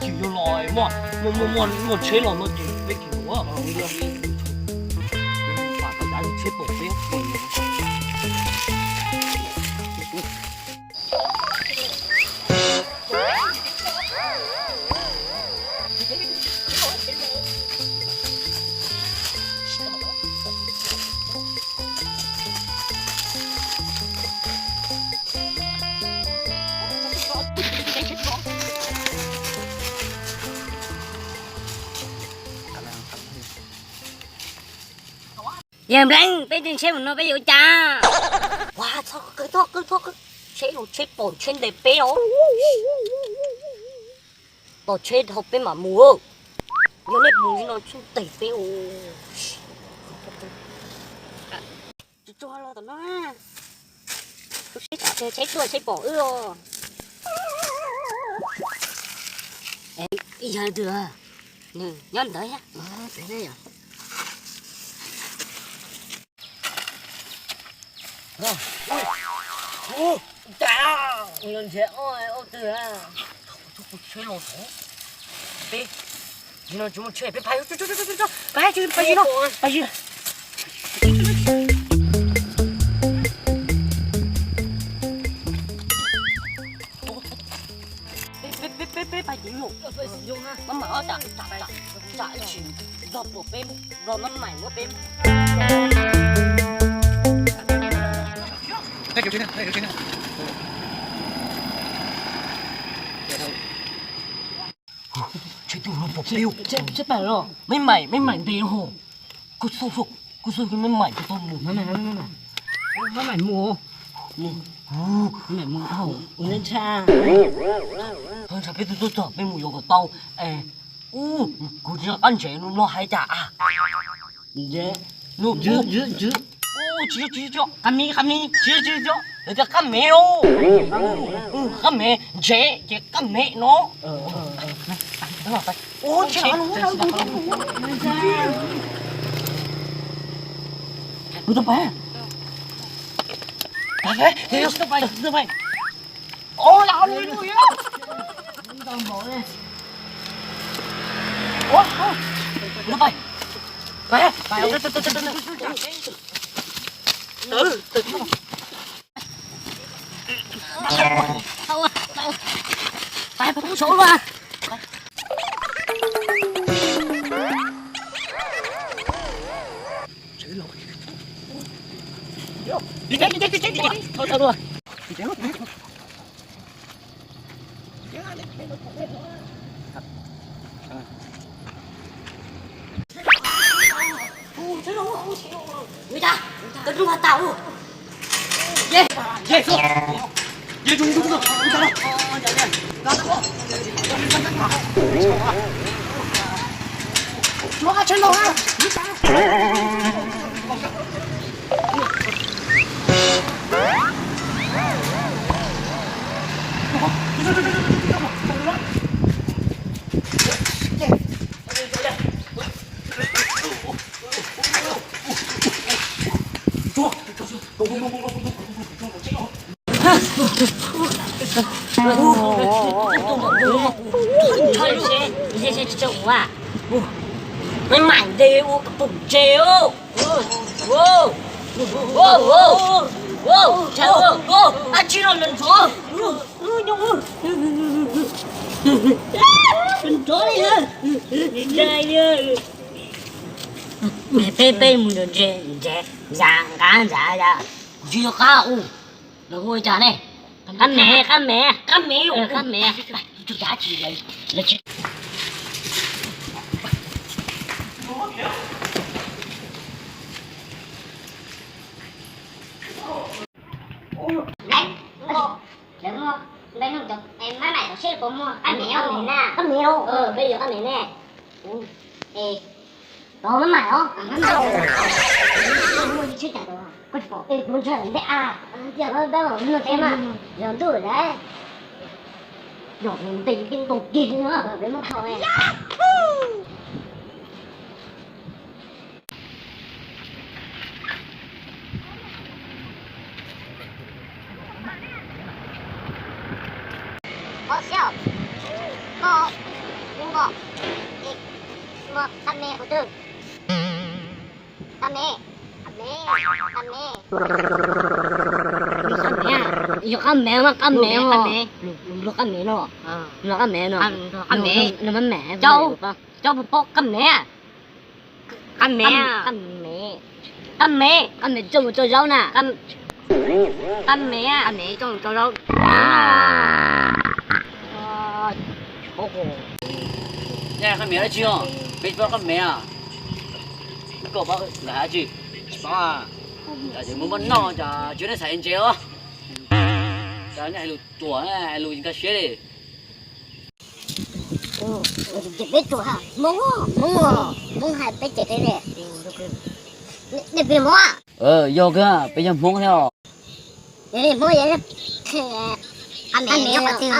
Tsis yog los muaj, muaj, muaj, muaj tsheb los no ces peb tsis mus. Pam tau cav tsheb pom peb. Yawg Npleeb, peb tsheb mus no peb yuav ua cas? Ua, txhob qw, txhob qw, txhob qw. Tsheb, tsheb pom tsheb ntes peb os. Tos tsheb dhau peb mam mus. Yog nej mus li no tsheb ntes peb os. Tsis tso los tom no. Tsheb tuaj tsheb pom wb os. Ib yawg twg nws nyob ntawd thiab. Ua cas ntshe ob ob twg. Tsheb los peb, no tsis muaj tsheb peb pais, pais, pais no, pais. Peb, peb, peb, peb pais tim no. Maj mam, tsam, tsam, tsam ib sim zog tuaj peb, zog maj mam muab peb. Tsheb twg no pom peb. Mej maim, mej maim ntes hos. Kuj xub, kuj xub mej maim tau mus. Maj maim mus. Maj maim mus. Ntshai peb twb tuaj txog peb mus yuav kom tau. Kuv tsis nco qab ntsev no hais cas. Ntsev. Tsis, tsis, tsis, qab me, qab me, tsis, tsis, tsis, lawv tias qab me lauj. Qab me, ntsev ces qab me no. Kuv tau pais. Pais, pais, pais. Mej maim ntes ua ka pum ntses os. Dab tsi los ntxov, ntxov li. Peb, peb mus ntsev, ntsev, ntxav nqab ntxav yom. Tsis yog qab u, lawv hu ua cas ne? Qab me, qab me, qab me, qab me. Maj maim tom tsheb puas muaj qab me na? Qab me, peb yuav qab me ne. Los maj maim os. Koj tsis pom kuv ntshe ntej a, tias peb mus tsev mas yog ntuj lawm. Yog ntes peb ntoo kiag no peb muab thau. Qab me qhov twg? Qab me. Qab me. Qab me. Yog qab me mas qab me. Qab me. Luag qab me no. Luag qab me no. Qab me. Cov, cov puas paub qab me? Qab me. Qab me. Qab me. Qab me coj mus rau zaub na. Qab me. Qab me coj mus rau zaub. Qab me dab tsi os? Peb tsis paub qab me. Koj paub lawm dab tsi? Tsis paub. Ces muab muab noj ces tsis neb xav ntses os. Ces nej hais lus ruam, hais lus nkag siab li. Peb ruam, Hmoob, Hmoob, Hmoob hais peb ces li. Nej peb Hmoob? Yog kawg, peb yog Hmoob thiab os. Hmoob, ntses, ntses,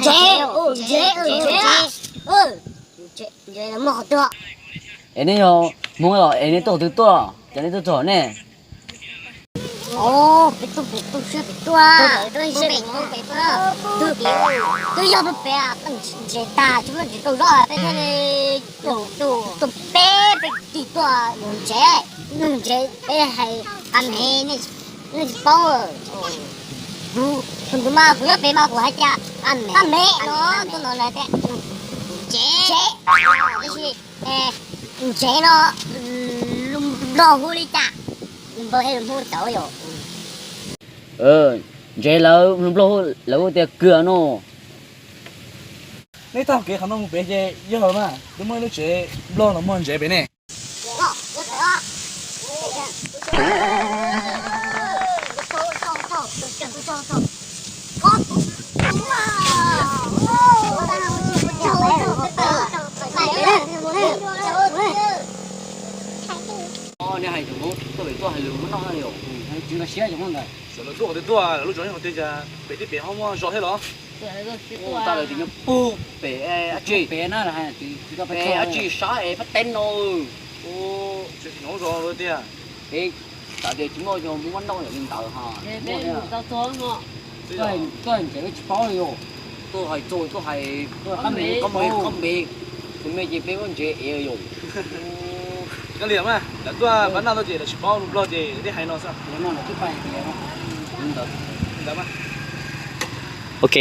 ntses, ntses, ntses muaj qhov twg? Es neb yog Hmoob los es neb tuaj qhov twg tuaj, cas neb tuaj txog nej? Peb tuaj pem, tuaj siab pem tuaj, tuaj siab pem tuaj, twb yog tuaj pem, ntses tag tsis muaj ntses rau zaub peb thiaj li tuaj, tuaj peb, peb tig tuaj yug ntses, yug ntses peb hais qab me, nej tsis paub. Kuv, kuv mas kuv nyob pem mas kuv hais tias qab me, qab me no, tus no lawv tias ntses, ntses, ntses no lus Nplog hu li cas? Lus Nplog es lus Hmoob tau yom? Ntses lawv lus Nplog lawv hu tias kws no. Neb taug kev qhov no mus pem ces yog lawm mas, twb muaj ib lub tsev Nplog los muag ntses pem ne. Nej hais cov Hmoob tuaj pem tuaj hais lus muab noj na yom. Tsis nkag siab cov Hmoob ntawd. Xyov lawv tuaj qhov twg tuaj, lawv lub zos nyob qhov twg, cas pem tib pem ho muaj zos thiab los? Ua ntej lawv tias nyob puag pem dab tsi, pem dab tsi sab es phab teb no. Tsis hnov zos tiag. Pem tas tias tsis muaj yog Hmoob muab noj yom li ntawd ha. Tuaj ntses tsis paub li yom. Tuaj hais txog tuaj hais qab me, qab me, tus me ces peb muab ntses ev yom. Koj liam mas, lawv tuaj pab noj tuaj ces lawv tsis paub lus Nplog ces nej hais no xwb. Ok.